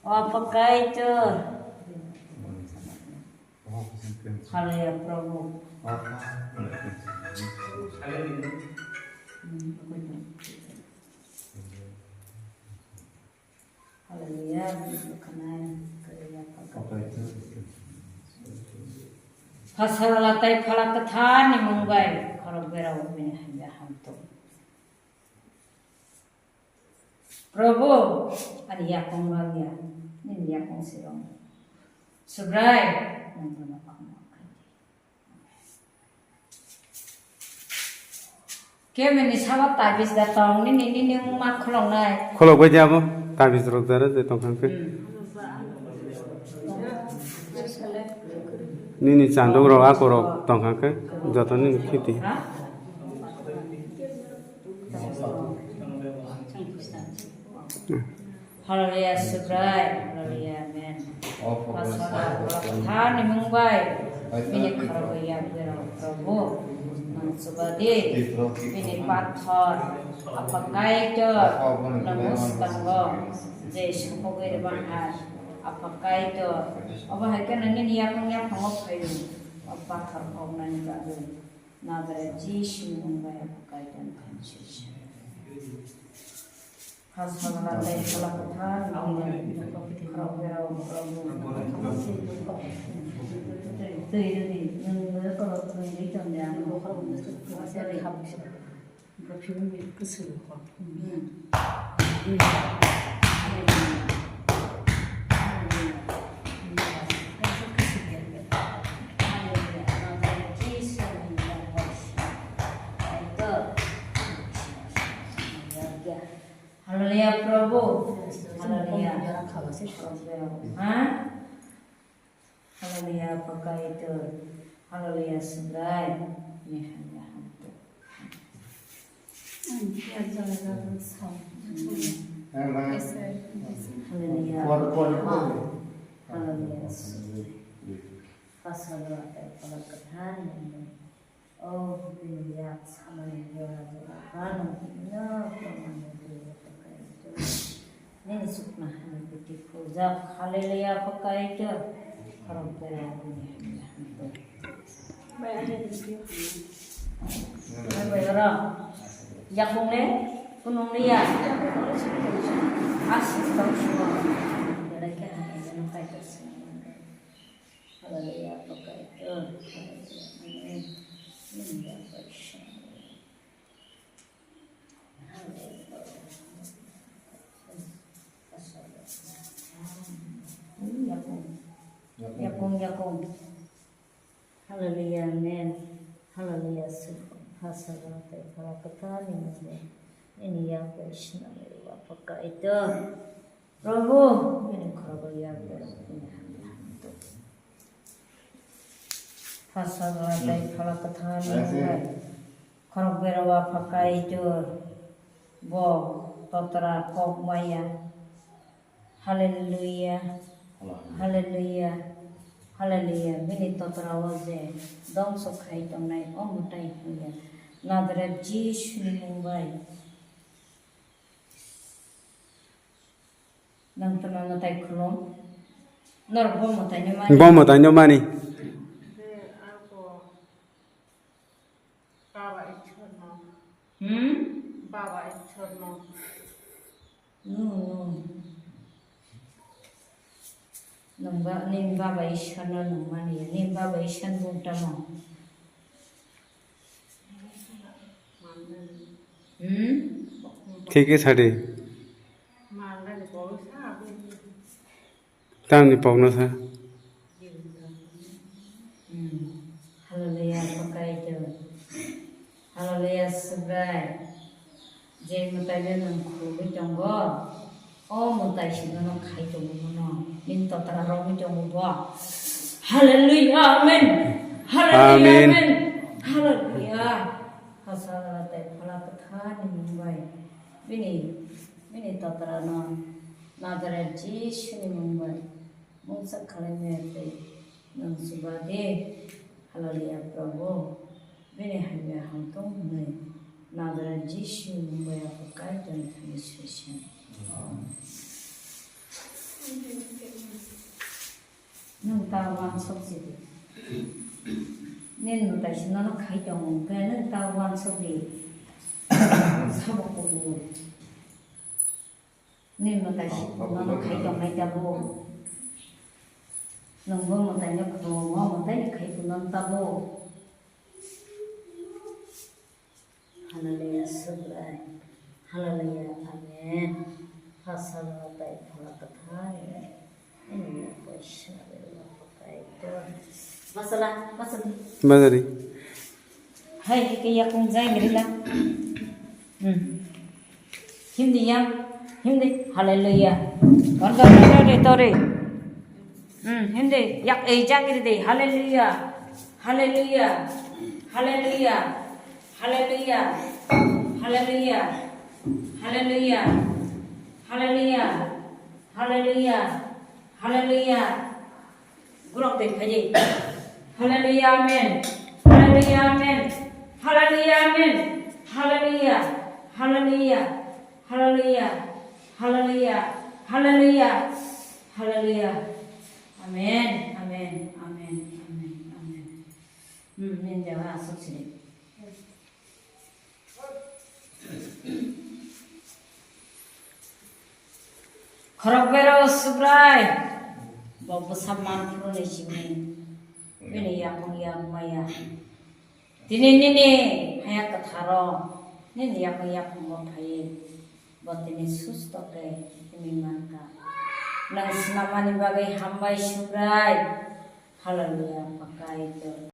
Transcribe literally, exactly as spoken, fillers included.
O Pakaitor. Haleluya, Prabhu. Haleluya, haleluya, Pakaitor. Phasalwla tei Phala Kwtharni mung bai khorok berao bini hamya hamtong. Prabhu, ani yakung rwya, nini yakung sirong. Subrai, nwng bono khumna khaidi. Kemini sabo tabis da tong, nini, nini wngma khuloknai. Khulok bai jabo, tabis rok dara je tong kha khe. Hmm. Nini chanduk rok, ako rok tong kha khe, joto nini khiti. Ha? Hallelujah, Subrai. Hallelujah, amen. Pasal Thani mung bai. Bini khorok ya bero Prabhu. Nang subadi. Bini pathor. Apa kaitor. Nang mustango. Je sokogwi rebang hai. Apa kaitor. Abo hai khe nang nini yakung yakung phaidi. O pathor kok nani bagwi. Nazareth Jisu ni mung bai apa kaitor ni khan sui se. Phasalwla tei Phala Kwthar ni mung bai khorok berao khorok bung. Twi rwdi, nwng nwng khorok twi rwi tong de, ang bo khorok bung twi khorok bung twi khorok bung. Hallelujah, Prabhu. Hallelujah. Ha? Hallelujah, Pakaitor. Hallelujah, Subrai. Ni hamya hamto. Hallelujah. Hallelujah, Subrai. Pasal Phala Kwthar ni. O bini yak samani jora jora ano bini no tomani jora jora. Nini sukna hani biti pujak. Hallelujah, Pakaitor. Khorok bera bini hamya hamto. Bai, bai, oro. Yakung le kunung le ya. Asik tong sumo. Belai ke hani jano Kaitor sini. Hallelujah, Pakaitor. Hallelujah. Amen. Hallelujah. Yakung, yakung. Hallelujah, amen. Hallelujah, Subrai. Pasal tei Phala Kwthar ni mung bai. Nini yak bai swnamwi rw Pakaitor. Prabhu, bini khorok ya berok bini hamya hamto. Pasal tei Phala Kwthar ni mung bai. Khorok berao Pakaitor. Bo totra kok maya. Hallelujah. Hallelujah. Hallelujah. Bini totra o je dongso khai tongnai o mwtai hamya. Nazareth Jisu ni mung bai. Nang tongna mwtai khulum. Norok bo mwtai no mani. Bo mwtai no mani. Baba Ishwarno. Hmm? Baba Ishwarno. No, no. Nwng ba, nini Baba Ishwarno nwng mani ya. Nini Baba Ishwar bung tamo? Hmm? Thik khe sadi. Tamni pokno sa. Hmm. Hallelujah, Pakaitor. Hallelujah, Subrai. Je mwtai le nwng khulugwi tongo, o mwtai se nono khai tongo bono. Nini totra romwi tongo bo. Hallelujah, amen. Hallelujah, amen. Amen. Hallelujah. Pasal tei Phala Kwthar ni mung bai. Bini, bini totra no Nazareth Jisu ni mung bai. Mungsa khlaimaya tei nwng chuba di. Hallelujah, Prabhu. Bini hamya hamtong hwnwi Nazareth Jisu ni mung bai Aphuru Kaitor ni thani sui se. Nwng ta uansuk si di. Nini mwtai se nono khai tongo hwnkhe nwng ta uansuk di. Sabo kubui. Nini mwtai se nono khai tongnai tabuk. Nwngbo mwtaino khulumwi mwtaino khai phunuknai tabuk. Hallelujah, Subrai. Hallelujah, Amen. Hasalo tai phala kwthai. Hallelujah, paisa rwla pakai to. Masala, masala. Bagari. Hai, hai, ke yakung jai mirila. Hmm. Hindi yang, hindi. Hallelujah. Kon kon tori tori. Hmm, hindi. Yak ei jang iri de. Hallelujah. Hallelujah. Hallelujah. Hallelujah. Hallelujah. Hallelujah. Hallelujah. Hallelujah. Hallelujah. Gurok de phaji. Hallelujah, amen. Hallelujah, amen. Hallelujah, amen. Hallelujah. Hallelujah. Hallelujah. Hallelujah. Hallelujah. Hallelujah. Amen. Amen. Amen. Amen. Amen. Hmm, nini jaga aswk sini. Khorok bero Subrai, bo bwsa manphuru ni simi, bini yakung yak maya. Tini nini haya kwtharo, nini yakung yakung bo phaiwi, bo tini susto khe tini mankha. Nwng swnamani bagwi hambai Subrai. Hallelujah, pakai to.